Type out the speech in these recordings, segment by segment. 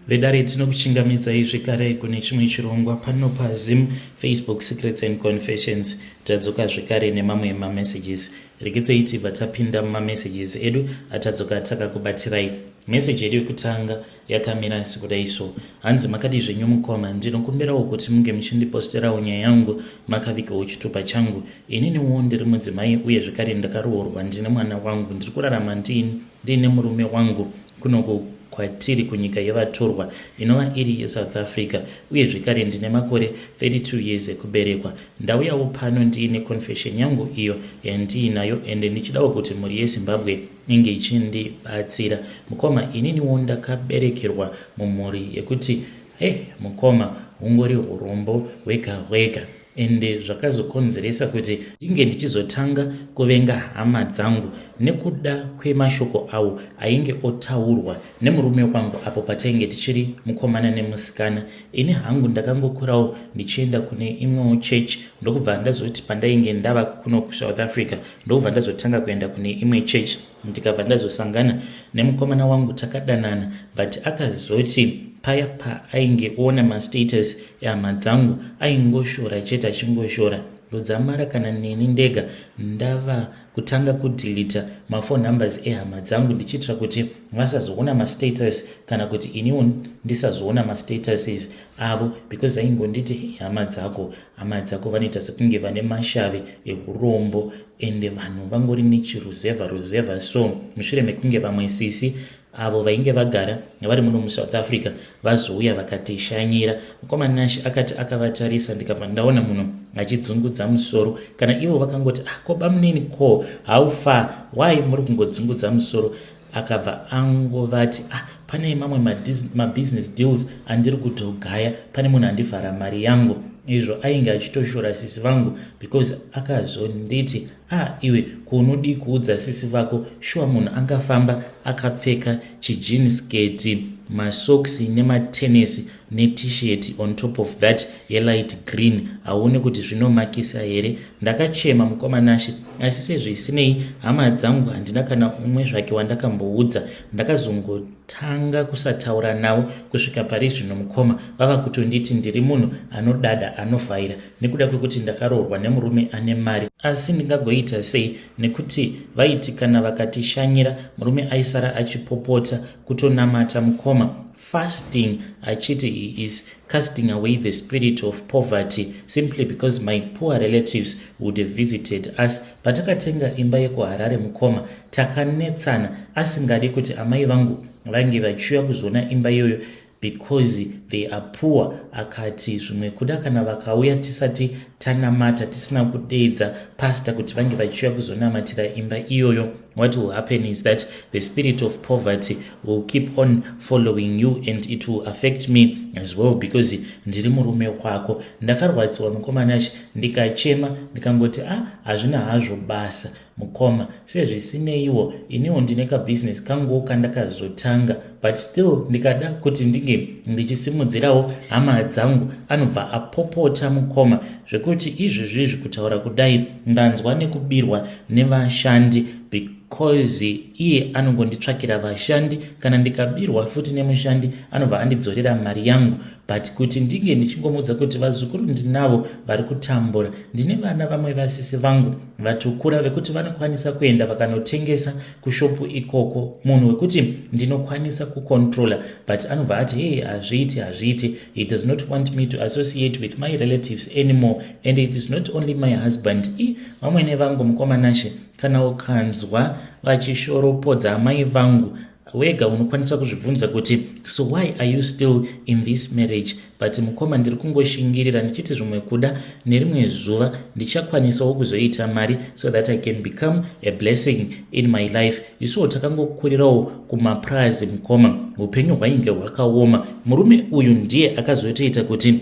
Vedare, tinokuchingamidzai zvekare kune chimwe chirongwa pano paZim Facebook Secrets and Confessions. Tadzoka zvekare nemamwe mamessages. Regedzei tibva tapinda mumamessages edu atadzoka takakubatirai. Meseji yedu yekutanga yakamira sekudai so. Hanzi, "Makadii zvenyu mukoma? Ndinokumbirawo kuti munge muchindiposterawo nyaya yangu makavigawo chitupa changu. Ininiwo ndiri mudzimai uye zvekare ndakaroorwa, ndine mwana wangu. Ndiri kurarama ndiine murume wangu kunoku kwatiri kunyika yevatorwa inova iri yeSouth Africa, uye zvekare ndine makore 32 years ekuberekwa. Ndauyawo pano ndiine confession yangu iyo yandiinayo, ende ndichidawo kuti mhuri yeZimbabwe inge ichindibatsira. Mukoma, ininiwo ndakaberekerwa mumhuri yekuti, he, mukoma, hungori urombo hwega hwega, ende zvakazokonzeresa kuti ndinge ndichizotanga kuvenga hama dzangu nekuda kwemashoko awo ainge otaurwa nemurume wangu apo patainge tichiri mukomana nemusikana. Ini hangu ndakangokurawo ndichienda kune imwewo chechi, ndokubva ndazoti pandainge ndava kuno kuSouth Africa, ndokubva ndazotanga kuenda kune imwe chechi, ndikabva ndazosangana nemukomana wangu, takadanana. But akazoti paya paainge oona mastatus ehama dzangu, aingoshora chete, achingoshora rudzamara kana neni ndega ndava kutanga kudhilita maphone numbers ehama dzangu, ndichiitira kuti vasazoona mastatus kana kuti iniwo ndisazoona mastatuses avo, because aingonditi, 'Hama dzako, hama dzako vanoita sekunge vane mashavi eurombo, ende vanhu vangori nechiruzevha ruzevha.' So mushure mekunge vamwe sisi avo vainge vagara vari muno muSouth Africa vazouya vakatishanyira, mukoma Nash, akati akavatarisa, ndikabva ndaona munhu achidzungudza musoro. Kana ivo vakangoti, 'Ah, ko bamunini, ko how far? Why muri kungodzungudza musoro?' Akabva angovati, 'Ah, pane mamwe mabusiness deals andiri kutogaya, pane munhu andivhara mari yangu.' Izvo ainge achitoshora sisi vangu, because akazonditi, 'Ah, iwe, kunodii kuudza sisi vako? Shuwa munhu angafamba akapfeka chijean skirt, masoksi nematenisi, neT-shirt on top of that yelight green? Hauoni kuti zvinomakisa here?' Ndakachema, mukoma Nashe, asi sezvisinei hama dzangu handina kana umwe zvake wandakamboudza. Ndakazongotanga kusataura navo kusvika pari zvino. Mukoma, vava kutonditi ndiri munhu anodada, anovhaira, nekuda kwekuti ndakaroorwa nemurume ane mari. Asi ndingagoita sei, nekuti vaiti kana vakatishanyira, murume aisara achipopota, kutonamata, mukoma, fasting, achiti he is casting away the spirit of poverty simply because my poor relatives would have visited us. Patakatenga imba yekuHarare, mukoma, takanetsana, asingadi kuti amai vangu vange vachiuya kuzoona imba iyoyo because they are poor. Akati zvimwe kuda kana vakauya tisati tanamata, tisina kudeedza pastor kuti vange vachiuya kuzonamatira imba iyoyo, what will happen is that the spirit of poverty will keep on following you and it will affect me as well because ndiri murume wako. Ndakarwadziwa, mukoma Nashi, ndikachema, ndikangoti, 'A, ah, hazvina hazvo basa, mukoma.' Sezvisineiwo, iniwo ndine kabhizinesi kanguwo kandakazotanga, but still ndikada kuti ndinge ndichisimudzirawo hama dzangu, anobva apopota, mukoma, zvekuti izvezvizvi kutaura kudai ndanzwa nekubirwa nevashandi, because iye anongonditsvakira vashandi. Kana ndikabirwa futi nemushandi, anobva andidzorera mari yangu. But kuti ndinge ndichingomudza kuti vazukuru ndinavo vari kutambura, ndine vana vamwe vasisi vangu vatokura vekuti vanokwanisa kuenda vakanotengesa kushopu ikoko, munhu wekuti ndinokwanisa kucontrola, but anobva ati, 'Hei, hazviiti, hazviiti.' He does not want me to associate with my relatives anymore. And it is not only my husband, i vamwene vangu, mukoma Nashe, kana ukanzwa vachishoropodza amai vangu, wega unokwanisa kuzvibvunza kuti, 'So why are you still in this marriage?' But mukoma, ndiri kungoshingirira ndichiti zvimwe kuda nerimwe zuva ndichakwanisawo kuzoita mari so that I can become a blessing in my life. Isuwo takangokurirawo kumapurazi, mukoma, upenyu hwainge hwakaoma. Murume uyu ndiye akazotoita kuti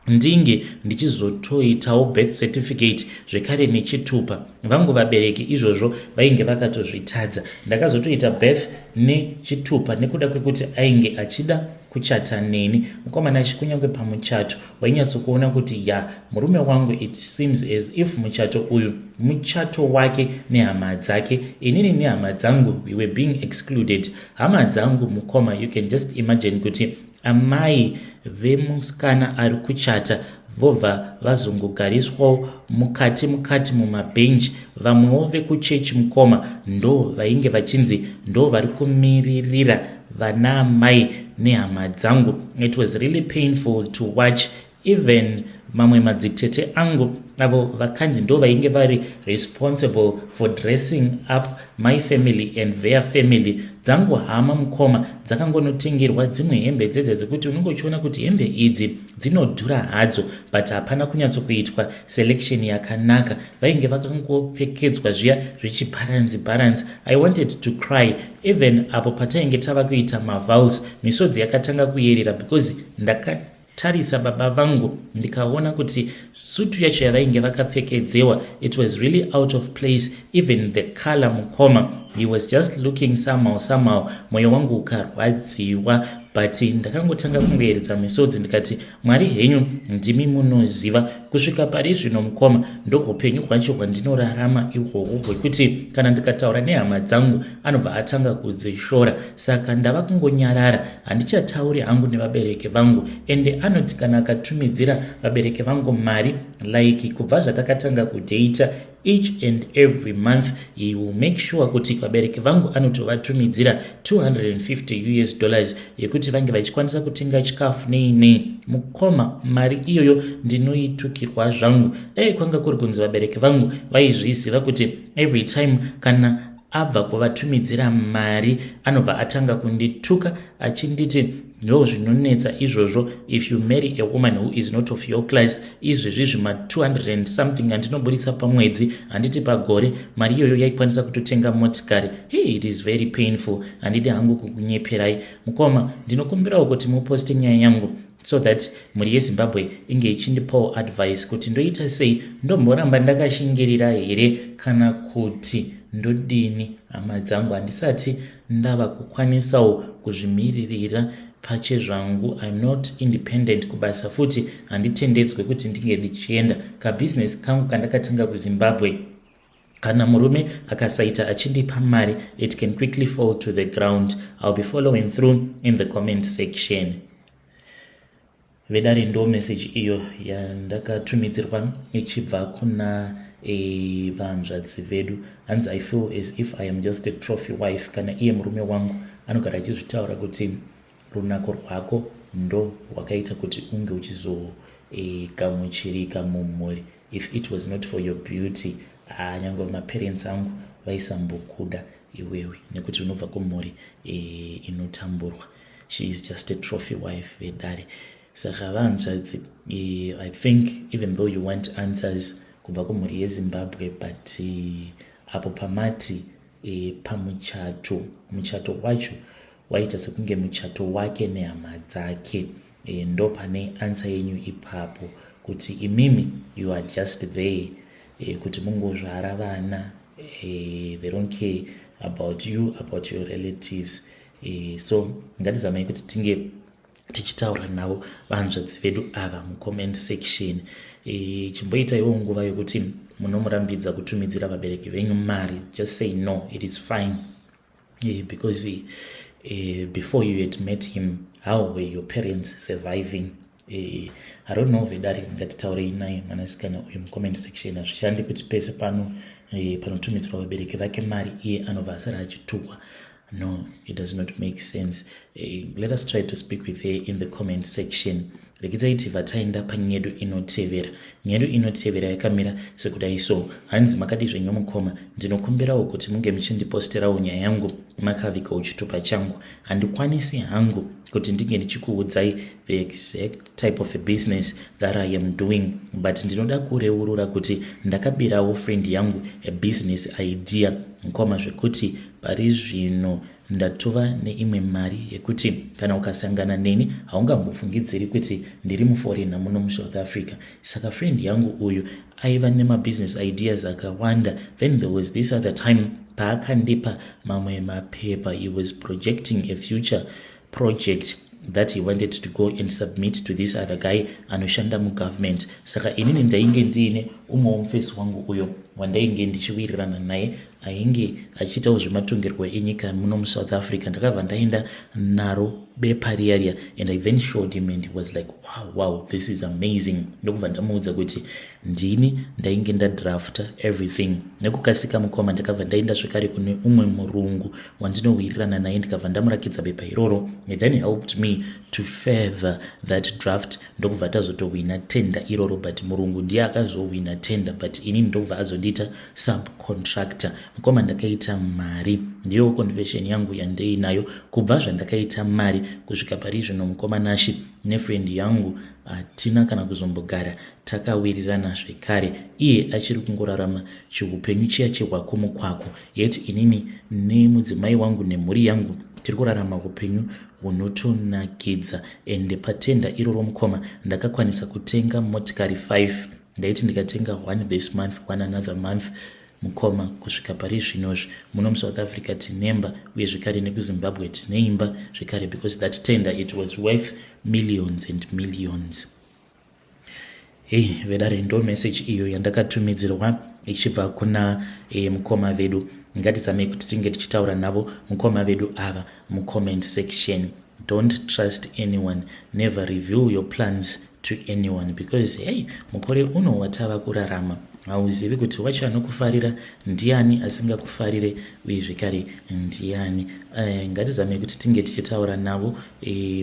ndinge ndichizotoitawo birth certificate zvekare nechitupa. Vangu vabereki izvozvo vainge vakatozvitadza. Ndakazotoita birth nechitupa nekuda kwekuti ainge achida kuchata neni. Mukoma Nashi, kunyange pamuchato wainyatsokuona kuti, ya, murume wangu, it seems as if muchato uyu muchato wake nehama dzake. Inini nehama dzangu, we were being excluded. Hama dzangu, mukoma, you can just imagine kuti Amai vemusikana ari kuchata vobva vazongogariswawo mukati mukati mumabhenji. Vamwewo vekuchechi mukoma ndo vainge vachinzi ndo vari kumiririra vanaamai nehama dzangu. It was really painful to watch. Even mamwe madzitete angu avo vakanzi ndo vainge vari responsible for dressing up my family and their family. Dzangu hama mukoma dzakangonotengerwa dzimwe hembe dzedze dzekuti unenge uchiona kuti hembe idzi dzinodhura hadzo, but hapana kunyatsokuitwa selection yakanaka. Vainge vakangopfekedzwa zviya zvichibalance balance. I wanted to cry. Even apo patainge tava kuita mavows, misodzi yakatanga kuyerera because ndakatarisa baba vangu ndikaona kuti sutu yacho yavainge vakapfekedzewa, it was really out of place. Even the color mukoma, he was just looking somehow somehow. Mwoyo wangu ukarwadziwa, but ndakangotanga kungoeredza misodzi ndikati, "Mwari henyu ndimi munoziva." Kusvika pari zvino mukoma, ndohupenyu hwacho hwandinorarama ihwohwo hwekuti kana ndikataura nehama dzangu anobva atanga kudzishora. Saka ndava kungonyarara, handichatauri hangu nevabereki vangu. Ende anoti kana akatumidzira vabereki vangu mari, like kubva zvatakatanga kudheita, each and every month he will make sure kuti vabereki vangu anotovatumidzira $250 yekuti vange vachikwanisa kutenga chikafu nei nei. Mukoma, mari iyoyo ndinoitukirwa zvangu. Dai kwanga kuri kunzi vabereki vangu vaizviziva kuti every time kana abva kuvatumidzira mari anobva atanga kundituka achinditi, "Ndo zvinonetsa izvozvo if you marry a woman who is not of your class." Izvezvi zvima 200 and something andinobudisa pamwedzi, handiti pagore, mari iyoyo yaikwanisa kutotenga motikari. Hey, it is very painful. Handidi hangu kukunyeperai mukoma. Ndinokumbirawo kuti muposte nyaya yangu so that mhuri yeZimbabwe inge ichindipawo advice kuti ndoita sei, ndomboramba ndakashingirira here kana kuti ndodini. Hama dzangu, handisati ndava kukwanisawo kuzvimiririra pachezvangu. I'm not independent. Kubasa futi handitendedzwe kuti ndinge ndichienda. Kabhizinesi kangu kandakatanga kuZimbabwe, kana murume akasaita achindipa mari, it can quickly fall to the ground. I'll be following through in the comment section. Vedare, ndo meseji iyo yandakatumidzirwa ichibva kuna vanzvadzi vedu. Hanzi, "I feel as if I am just a trophy wife." Kana iye murume wangu anogara achizvitaura kuti runako rwako ndo rwakaita kuti unge uchizogamuchirika mumhuri. If it was not for your beauty, nyange maparents angu vaisambokuda iwewe nekuti unobva kumhuri inotamburwa. She is just a trophy wife, vedare. Saka vanzvadzi, I think even though you want answers kubva kumhuri yeZimbabwe, but apo pamati pamuchato, muchato wacho waita sekunge muchato wake nehama dzake, ndo pane answer yenyu ipapo kuti imimi you are just there kuti mungozvara vana. They don't care about you, about your relatives. So ngatizamai kuti tinge tichitaura navo vanzvadzi vedu ava mucomment section. Chimboitaiwo nguva yokuti munomurambidza kutumidzira vabereki venyu mari. Just say no, it is fine, because before you had met him, how were your parents surviving? I don't know, vedare. Ngatitaurei naye mwanasikana uyu mucomment section. Hazvishandi kuti pese pano panotumidzirwa vabereki vake mari iye anobva asara achitukwa. No, it does not make sense. Let us try to speak with her in the comment section. Rekidzai tibva taenda panyaya yedu inotevera. Nyaya yedu inotevera yakamira sekudai so. Hanzi, "Makadi zvenyu mukoma? Ndinokumbirawo kuti munge muchindiposterawo nyaya yangu makavigawo chitupa changu. Handikwanisi hangu kuti ndinge ndichikuudzai the exact type of a business that I am doing, but ndinoda kureurura kuti ndakabirawo friend yangu a business idea mukoma, zvekuti pari zvino ndatova neimwe mari yekuti kana ukasangana neni haungambofungidziri kuti ndiri muforeigner muno muSouth Africa. Saka friend yangu uyu aiva nemabusiness ideas akawanda. Then there was this other time paakandipa mamwe mapepa. He was projecting a future project that he wanted to go and submit to this other guy anoshanda mugovernment. Saka inini ndainge ndiine umwe womufesi wangu uyo wandainge ndichiwirirana naye, ainge achiitawo zvematongerwo enyika muno muSouth Africa. Ndakabva ndaenda naro Bepa riya riya, and I then showed him and he was like, Wow, this is amazing." Ndokubva ndamuudza kuti ndini ndainge ndadrafta everything. Nekukasika, mukoma, ndakabva ndaenda zvekare kune umwe murungu wandinowirirana naye, ndikabva ndamurakidza bepa iroro. He then helped me to further that draft, ndokubva tazotowina tender iroro. But murungu ndiye akazowina tender, but inini ndokubva azondiita subcontractor. Mukoma, ndakaita mari. Ndiyo confession yangu yandeinayo. Kubva zvandakaita mari kusvika pari zvino, mukoma Nashi, nefriend yangu hatina kana kuzombogara takawirirana zvekare. Iye achiri kungorarama chiupenyu chiya chehwakumukwako, yet inini nemudzimai wangu nemhuri yangu tiri kurarama upenyu hunotonakidza. Ende patender iroro, mukoma, ndakakwanisa kutenga motikari 5. Ndaiti ndikatenga one this month, one another month. Mukoma, kusvika pari zvinozvi muno muSouth Africa tinemba, uye zvekare nekuZimbabwe tineimba zvekare, because that tender, it was worth millions and millions. Hei vedare, ndo message iyo yandakatumidzirwa ichibva kuna mukoma vedu. Ngatizamei kuti tinge tichitaura navo mukoma vedu ava mucomment section. Don't trust anyone. Never reveal your plans to anyone, because hey, mukore uno watava kurarama, hauzivi kuti wacho anokufarira ndiani, asingakufarire uye zvekare ndiani. Ngatizamei kuti tinge tichitaura navo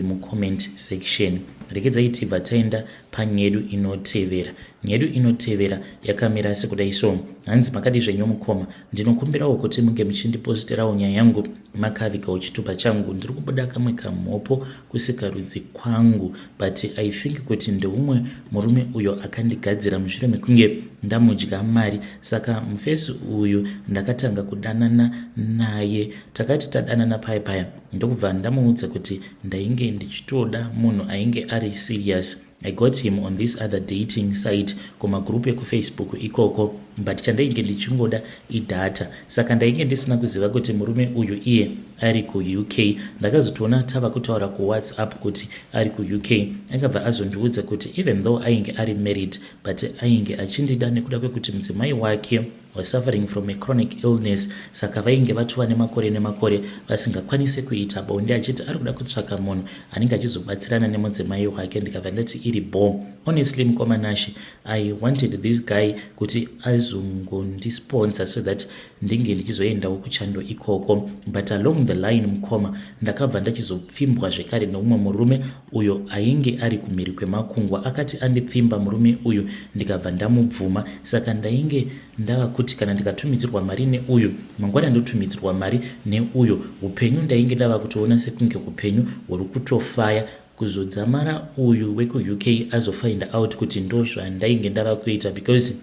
mucomment section. Rekedzai tibva taenda panyedu inotevera. Nyedu inotevera yakamira sekudai so. Hanzi, "Makadi zvenyu mukoma? Ndinokumbirawo kuti munge muchindiposterawo nyaya yangu makavigawo chitupa changu. Ndiri kubuda kamwe kamhopo kusikarudzi kwangu, but I think kuti ndeumwe murume uyo akandigadzira mushure mekunge ndamudya mari. Saka mufesi uyu ndakatanga kudanana naye. Takati tadanana paya paya, ndokubva ndamuudza kuti ndainge ndichitoda munhu ainge ari serious. I got him on this other dating site, kumagroup ekuFacebook ikoko, but chandainge ndichingoda idata. Saka ndainge ndisina kuziva kuti murume uyu iye ari kuUK. Ndakazotoona tava kutaura kuWhatsApp kuti ari kuUK. Akabva azondiudza kuti even though ainge ari married, but ainge achindida nekuda kwekuti mudzimai wake was suffering from a chronic illness, saka vainge vatova nemakore nemakore vasingakwanisi kuita bonde, achiti ari kuda kutsvaka munhu anenge achizobatsirana nemudzimai wake. Ndikabva ndati iri bo. Honestly, mukoma Nashi, I wanted this guy kuti azongondisponsor so that ndinge ndichizoendawo kuchando ikoko. But along the line, mukoma, ndakabva ndachizopfimbwa zvekare neumwe murume uyo ainge ari kumhiri kwemakungwa. Akati andipfimba murume uyu, ndikabva ndamubvuma. Saka ndainge ndava kuti kana ndikatumidzirwa mari neuyu, mangwana ndotumidzirwa mari neuyo. Upenyu ndainge ndava kutoona sekunge upenyu huri kutofaya, kuzodzamara uyu wekuUK azofind out kuti ndo zvandainge ndava kuita, because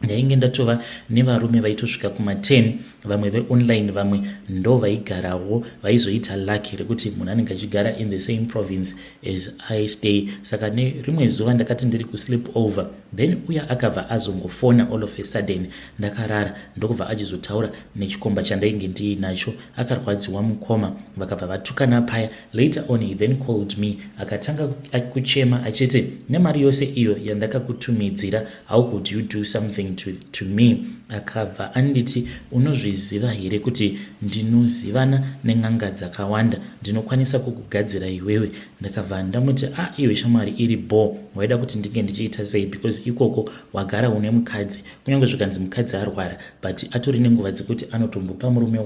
ndainge ndatova nevarume vaitosvika kuma10, vamwe veonline, vamwe ndo vaigarawo, vaizoita lucky rekuti munhu anenge achigara in the same province as I stay. Saka nerimwe zuva ndakati ndiri kusleep over, then uya akabva azongofona all of a sudden ndakarara, ndokubva achizotaura nechikomba chandainge ndiinacho. Akarwadziwa mukoma, vakabva vatukana paya. Later on he then called me, akatanga kuchema achiti, 'Nemari yose iyo yandakakutumidzira, how could you do something to me?' Akabva anditi, 'Unozviziva here kuti ndinozivana nen'anga dzakawanda, ndinokwanisa kukugadzira iwewe?' Ndakabva ndamuti, 'A ah, iwe shamwari, iri bo, waida kuti ndinge ndichiita sei? Because ikoko wagara une mukadzi, kunyange zvikanzi mukadzi arwara, but atori nenguva dzekuti anotombopa murume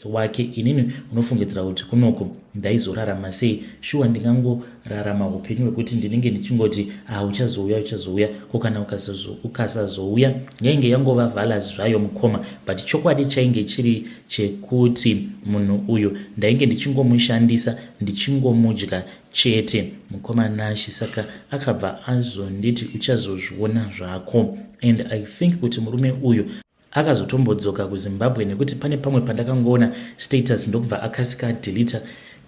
wake. Inini unofungidzira kuti kunoku ndaizorarama sei? Shuwa ndingangorarama upenyu hwekuti ndinenge ndichingoti, ah, uchazouya, uchazouya? Ko kana ukasazouya?' Yainge yangova valas zvayo, mukoma, but chokwadi chainge chiri chekuti munhu uyu ndainge ndichingomushandisa, ndichingomudya chete, mukoma Nashi. Saka akabva azonditi, 'Uchazozviona zvako.' And I think kuti murume uyu akazotombodzoka kuZimbabwe, nekuti pane pamwe pandakangoona status, ndokubva akasika adelita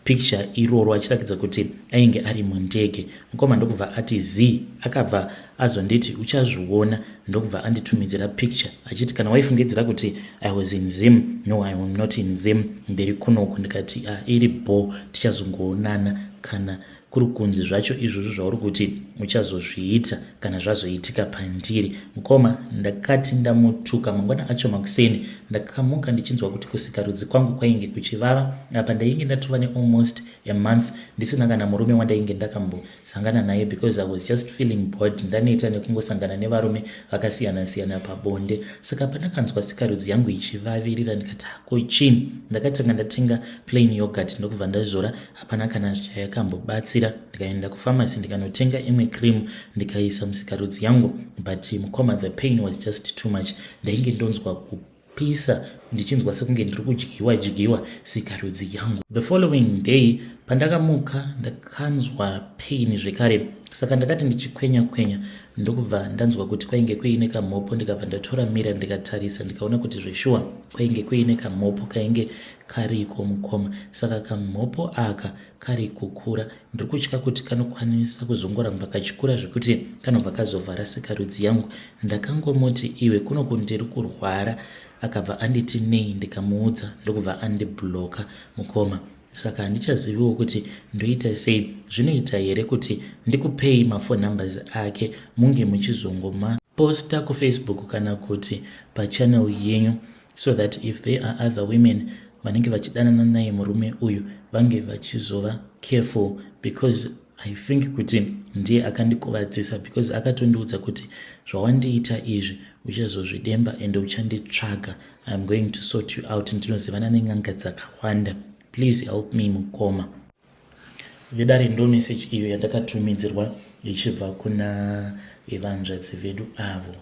picture iroro, achiratidza kuti ainge ari mundege, mukoma. Ndokubva ati z akabva azonditi, 'Uchazviona.' Ndokubva anditumidzira picture achiti, 'Kana waifungidzira kuti I was in Zim, no, I am not in Zim, ndiri kunoku.' Ndikati, ah, iri bo, tichazongoonana kana Kuri kunzi zvacho izvozvo zvauri kuti uchazozviita kana zvazoitika pandiri. Mukoma, ndakati ndamutuka mangwana acho makuseni, ndakamuka ndichinzwa kuti kusikarudzi kwangu kwainge kuchivava. Apa ndainge ndatova nealmost a month ndisina kana murume wandainge ndakambosangana naye because I was just feeling bored, ndaneta nekungosangana nevarume vakasiyana siyana pabonde. Saka pandakanzwa sikarudzi yangu ichivavirira, ndikati ko chii? Ndakatanga ndatenga plain yogurt ndokubva ndazora, hapana kana chayakambobatsira. Ndikaenda kufamasi ndikanotenga imwe cream ndikaisa musikarudzi yangu, but mukoma, the pain was just too much. Ndainge ndonzwa kupisa, ndichinzwa sekunge ndiri kudyiwa dyiwa sikarudzi yangu. The following day pandakamuka, ndakanzwa pain zvekare. Saka ndakati ndichikwenya kwenya, ndokubva ndanzwa kuti kwainge kuine kamhopo. Ndikabva ndatora mirror ndikatarisa, ndikaona kuti zveshuwa kwainge kuine kamhopo kainge kariko, mukoma. Saka kamhopo aka kari kukura, ndiri kutya kuti kanokwanisa kuzongoramba kachikura zvekuti kanobva kazovhara sikarudzi yangu. Ndakangomuti, "Iwe, kunoku ndiri kurwara." Akabva anditi, "Nei?" Ndikamuudza, ndokubva andibloka, mukoma. Saka handichaziviwo kuti ndoita sei. Zvinoita here kuti ndikupei maphone numbers ake, munge muchizongomaposta kuFacebook kana kuti pachannel yenyu, so that if there are other women vanenge vachidanana naye murume uyu, vange vachizova careful? Because I think kuti ndiye akandikuvadzisa, because akatondiudza kuti, "Zvawandiita izvi uchazozvidemba ende uchanditsvaga. I am going to sort you out. Ndinozivana nen'anga dzakawanda. Please help me, mukoma." Vedare, ndo message iyo yandakatumidzirwa ichibva kuna vanzvadzi vedu avo.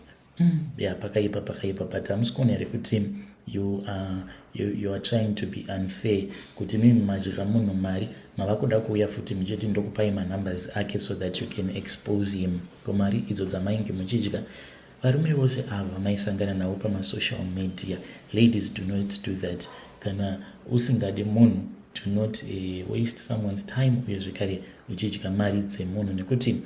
Ya, pakaipa, pakaipa. But hamusi kuona here kuti you are trying to be unfair, kuti mimi madya munhu mari, mava kuda kuuya futi muchiti ndokupai manumbers ake so that you can expose him? Ko mari idzo dzamainge muchidya varume vose ava vamaisangana navo pamasocial media? Ladies, do not do that. Kana usingadi munhu, do not waste someone's time, uye zvekare uchidya mari dzemunhu, nekuti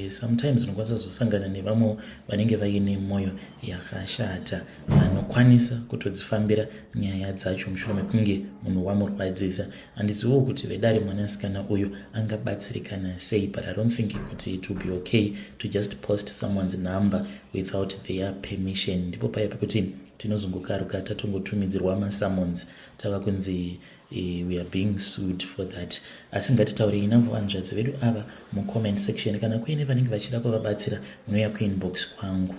sometimes unokwanisa kuzosangana nevamwe vanenge vaine mwoyo yakashata, vanokwanisa kutodzifambira nyaya dzacho mushure mekunge munhu wamurwadzisa. Handiziviwo kuti, vedare, mwanasikana uyu angabatsirikana sei, but I don't think kuti it will be okay to just post someone's number without their permission. Ndipo paya pekuti tinozongokaruka tatongotumidzirwa masummons, tava kunzi we are being sued for that. Asi ngatitaurei navo vanzvadzi vedu ava mucomment section. Kana kuine vanenge vachida kuvabatsira, munouya kuinbox kwangu.